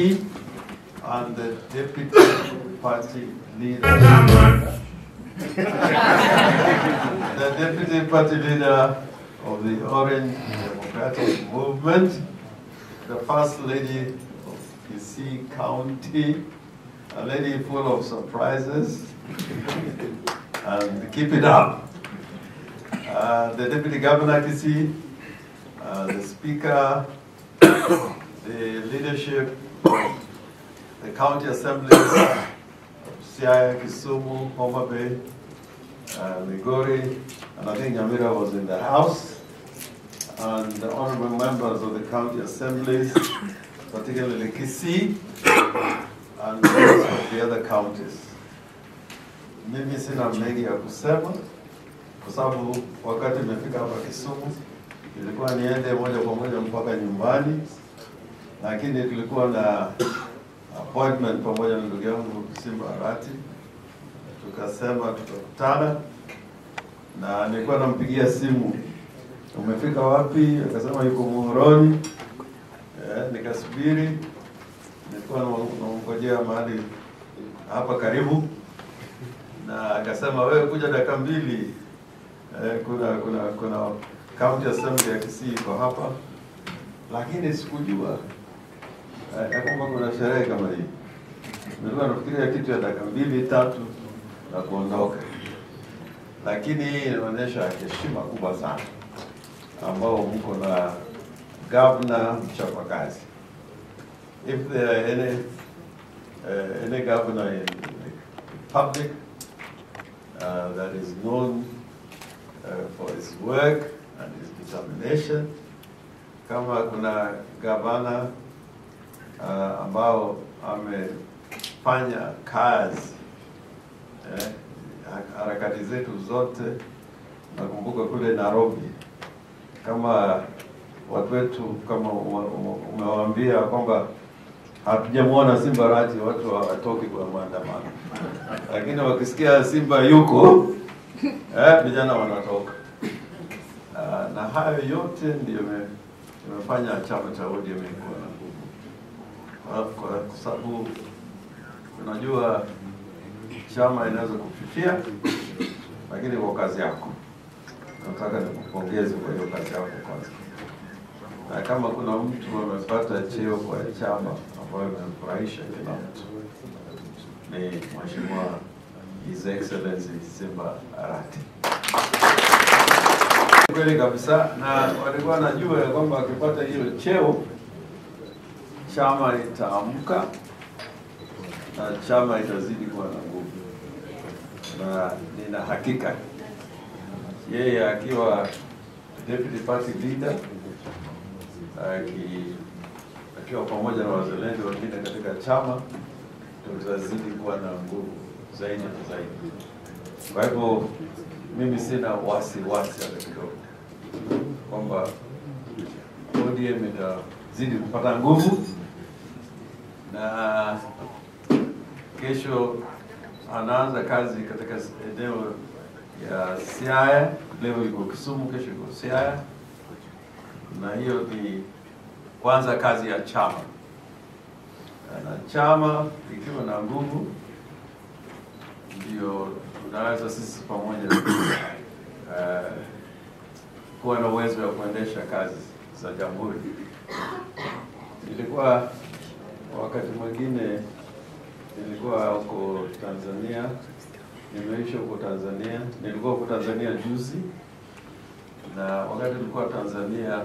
And the deputy party leader, the deputy party leader of the Orange Democratic Movement, the first lady of Kisii County, a lady full of surprises, and keep it up. The deputy governor Kisii, the speaker, the leadership of the county assemblies of Siaya, Kisumu, Homa Bay, Migori, and I think Nyamira was in the house, and the honorable members of the county assemblies, particularly Kisii, and those of the other counties. Mimi sina mengi ya kusema kwa sababu wakati nimefika hapa Kisumu ilikuwa niende moja kwa moja mpaka nyumbani, lakini tulikuwa na appointment pamoja na ndugu yangu Simba Arati, tukasema tutakutana, na nilikuwa nampigia simu, umefika wapi? Akasema yuko Muhoroni. Nikasubiri, nilikuwa namngojea mahali hapa karibu, na akasema wewe kuja dakika mbili, kuna county assembly ya Kisii iko hapa, lakini sikujua ya kwamba kuna sherehe kama hii. Nilikuwa nafikiria kitu ya dakika mbili tatu na kuondoka, lakini hii inaonyesha heshima kubwa sana ambao mko na governor mchapakazi. If there are any governor in the public that is known for his work and his determination, kama kuna gavana ambao amefanya kazi harakati zetu zote, nakumbuka kule Nairobi, kama watu wetu kama umewaambia kwamba hatujamuona Simba Arati, watu hawatoki kwa maandamano, lakini wakisikia Simba yuko vijana wanatoka. Na hayo yote ndio imefanya chama cha ODM kuwa na nguvu, kwa sababu unajua chama inaweza kufifia, lakini kwa kazi yako. Nataka nikupongeze kwa hiyo kazi yako kwanza. Na kama kuna mtu amepata cheo kwa chama ambayo imemfurahisha kila mtu, ni Mheshimiwa His Excellency Simba Arati. Kweli kabisa, na walikuwa wanajua kwamba akipata hiyo cheo chama itaamka na chama itazidi kuwa na nguvu, na nina hakika yeye akiwa deputy party leader, akiwa pamoja na wazalendo wengine katika chama, tutazidi kuwa na nguvu zaidi na zaidi. Kwa hivyo mimi sina wasiwasi hata kidogo kwamba ODM itazidi kupata nguvu, na kesho anaanza kazi katika eneo ya Siaya. Leo iko Kisumu, kesho iko Siaya, na hiyo ni kwanza kazi ya chama, na chama ikiwa na nguvu ndio tunaweza sisi pamoja kuwa na uwezo wa kuendesha kazi za jamhuri. Ilikuwa wakati mwingine nilikuwa huko Tanzania, nimeishi huko Tanzania, nilikuwa huko Tanzania juzi, na wakati nilikuwa Tanzania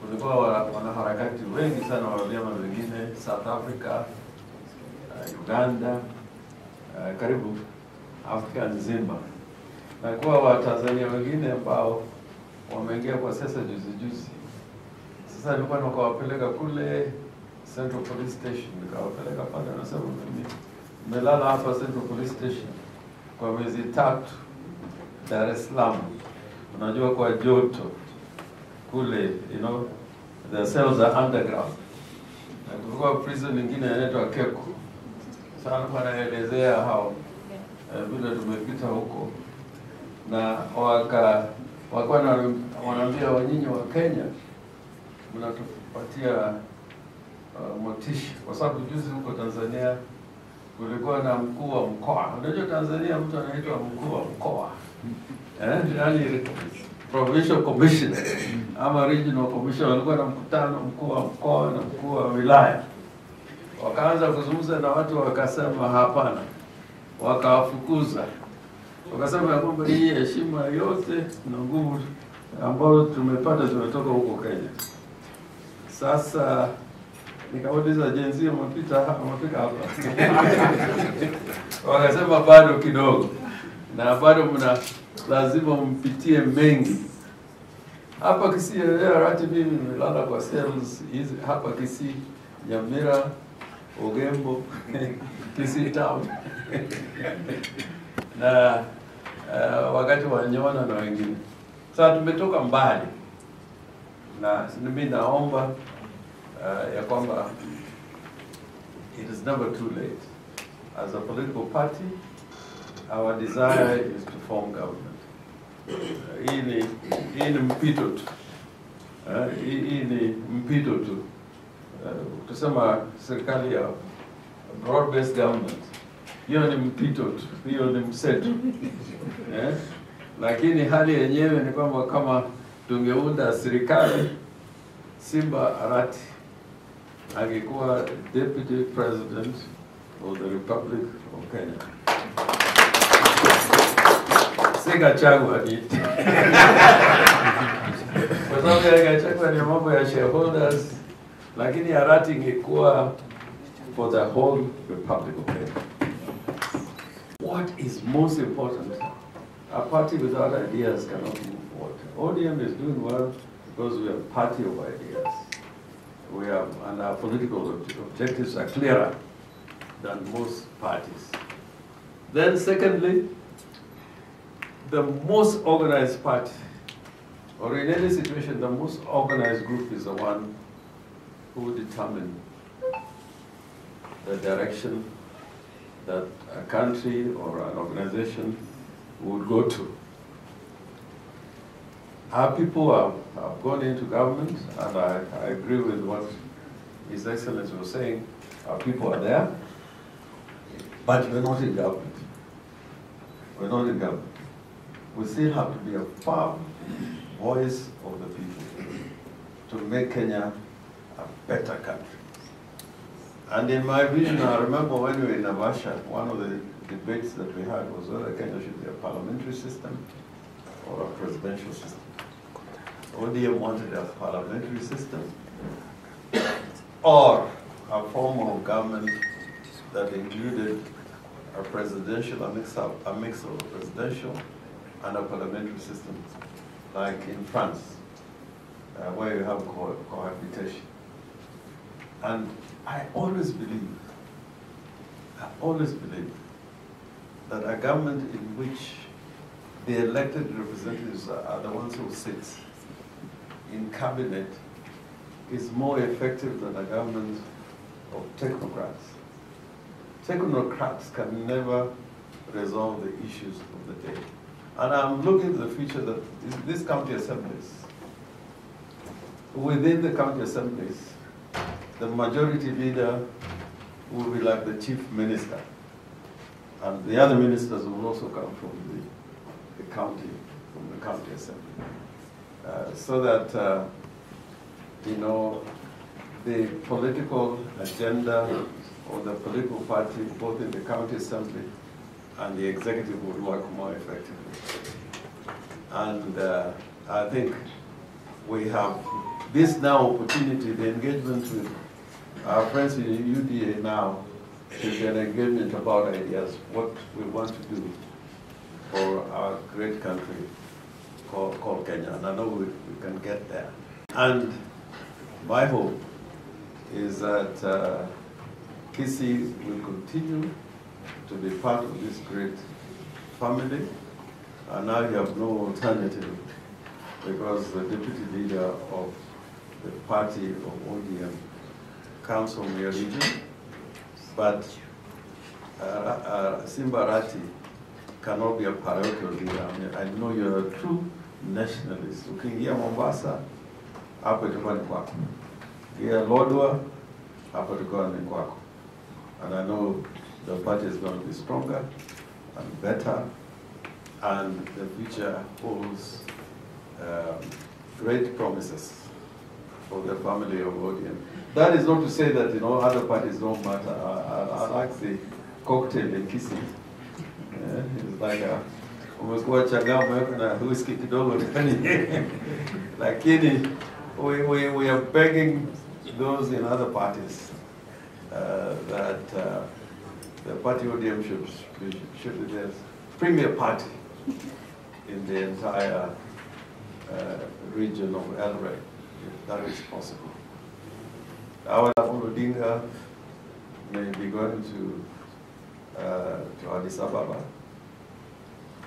kulikuwa wanaharakati wengi sana wa vyama vingine, South Africa, Uganda, karibu Afrika nzima. Na kwa Watanzania wengine ambao wameingia kwa siasa juzi juzi. Sasa nilikuwa nikawapeleka kule Central Police Station, nikawapeleka pale, nasema mimi nimelala hapa Central Police Station kwa miezi 3 Dar es Salaam. Unajua kwa joto kule, you know, the cells are underground. Na kulikuwa prison nyingine inaitwa Keko. Sasa nilikuwa naelezea hao vile tumepita huko, na wakawa wanaambia wanyinyi wa Kenya mnatupatia motisha, kwa sababu juzi huko Tanzania kulikuwa na mkuu wa mkoa. Unajua Tanzania mtu anaitwa mkuu wa mkoa, yani provincial commissioner ama regional commissioner. Walikuwa na mkutano, mkuu wa mkoa na mkuu wa wilaya, wakaanza kuzungumza na watu, wakasema hapana, wakawafukuza, wakasema ya kwamba hii heshima yote na nguvu ambayo tumepata zimetoka huko Kenya. Sasa nikauliza Gen Z wamepita wamefika hapa? Wakasema bado kidogo, na bado mna lazima mpitie mengi hapa Kisii. Arati, mimi nimelala kwa cells hizi hapa Kisii, Nyamira, Ogembo, Kisii town na wakati wa Nyona na wengine. Sasa tumetoka mbali, na mimi naomba ya kwamba it is never too late. As a political party, our desire is to form government. Hii ni mpito tu. Hii ni mpito tu. Tusema serikali ya broad based government, hiyo ni mpito tu, hiyo ni mseto. Eh? Lakini hali yenyewe ni kwamba kama tungeunda serikali, Simba Arati angekuwa Deputy President of the Republic of Kenya. Si Gachagua ni kwa sababu ya Gachagua ni mambo ya shareholders, lakini Arati ingekuwa for the whole Republic of Kenya. What is most important, a party without ideas cannot move forward. ODM is doing well because we are a party of ideas. We have, and our political objectives are clearer than most parties. Then secondly, the most organized party, or in any situation, the most organized group is the one who determine the direction that a country or an organization would go to. Our people have gone into government, and I agree with what His Excellency was saying. Our people are there, but we're not in government. We're not in government. We still have to be a firm voice of the people to make Kenya a better country. And in my vision, I remember when we were in Naivasha, one of the debates that we had was whether Kenya should be a parliamentary system or a presidential system. ODM wanted a parliamentary system or a form of government that included a presidential, a mix of a presidential and a parliamentary system, like in France, where you have cohabitation. And I always believe that a government in which the elected representatives are the ones who sit in cabinet is more effective than a government of technocrats. Technocrats can never resolve the issues of the day. And I'm looking to the future that these county assemblies, within the county assemblies, the majority leader will be like the chief minister. And the other ministers will also come from the county, from the county assembly. So that the political agenda of the political party, both in the county assembly and the executive, would work more effectively. And I think we have this now opportunity, the engagement with our friends in UDA now is an engagement about ideas, what we want to do for our great country called Kenya. And I know we can get there. And my hope is that Kisii will continue to be part of this great family. And now you have no alternative because the deputy leader of the party of ODM comes from your region. But Simba Arati cannot be a parochial leader. I mean, I know you're a true nationalist. Ukiingia Mombasa, hapo itakuwa ni kwako. Ingia Lodwar, Hapa tukiwa ni kwako. And I know the party is going to be stronger and better, and the future holds great promises for the family of ODM. That is not to say that, you know, other parties don't matter. I like the cocktail in Kisii. Yeah, it's like a umekuwa chang'aa umeweka na whisky kidogo ndani. Lakini we are begging those in other parties that the party ODM should be the premier party in the entire region of Eldoret, if that is possible. Our Odinga may be going to Addis Ababa,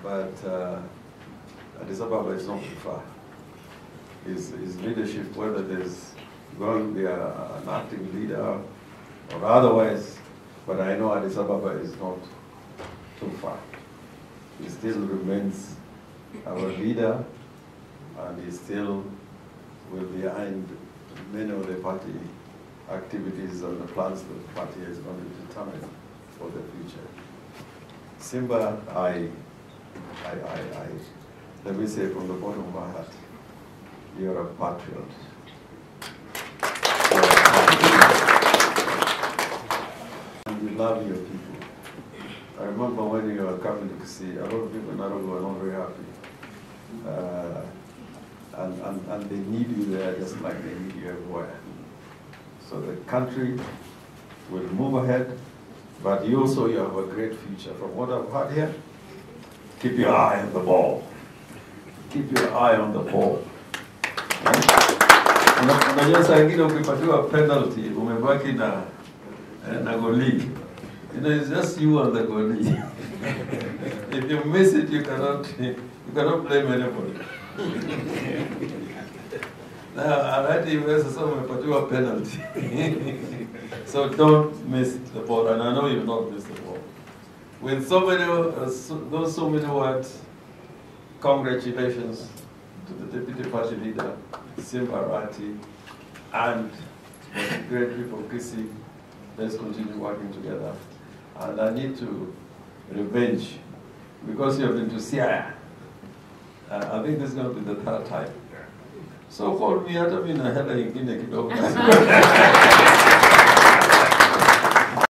but Addis Ababa is not too far. His leadership, whether there's going to be an acting leader or otherwise, but I know Addis Ababa is not too far. He still remains our leader, and he still will be behind many of the party activities and the plans that the party is going to determine for the future. Simba, I let me say from the bottom of my heart, you're a patriot. You're a patriot. And you love your people. I remember when you were coming to Kisii, a lot of people in Nairobi were not very happy. And they need you there just like they need you everywhere. So the country will move ahead, but you also, you have a great future. From what I've heard here, keep your eye on the ball. Keep your eye on the ball. Unajua saa ingine ukipatiwa penalty, umebaki na goli. You know, it's just you and the goalie. If you miss it, you cannot blame anybody. Now, already sasa umepatiwa penalty. So don't miss the ball, and I know you'll not miss the ball. With so many, those so many words, congratulations to the Deputy Party Leader, Simba Arati, and the great people of Kisii. Let's continue working together. And I need to revenge, because you have been to Siaya. I think this is going to be the third time. So call me hata mimi na hela ingine kidogo.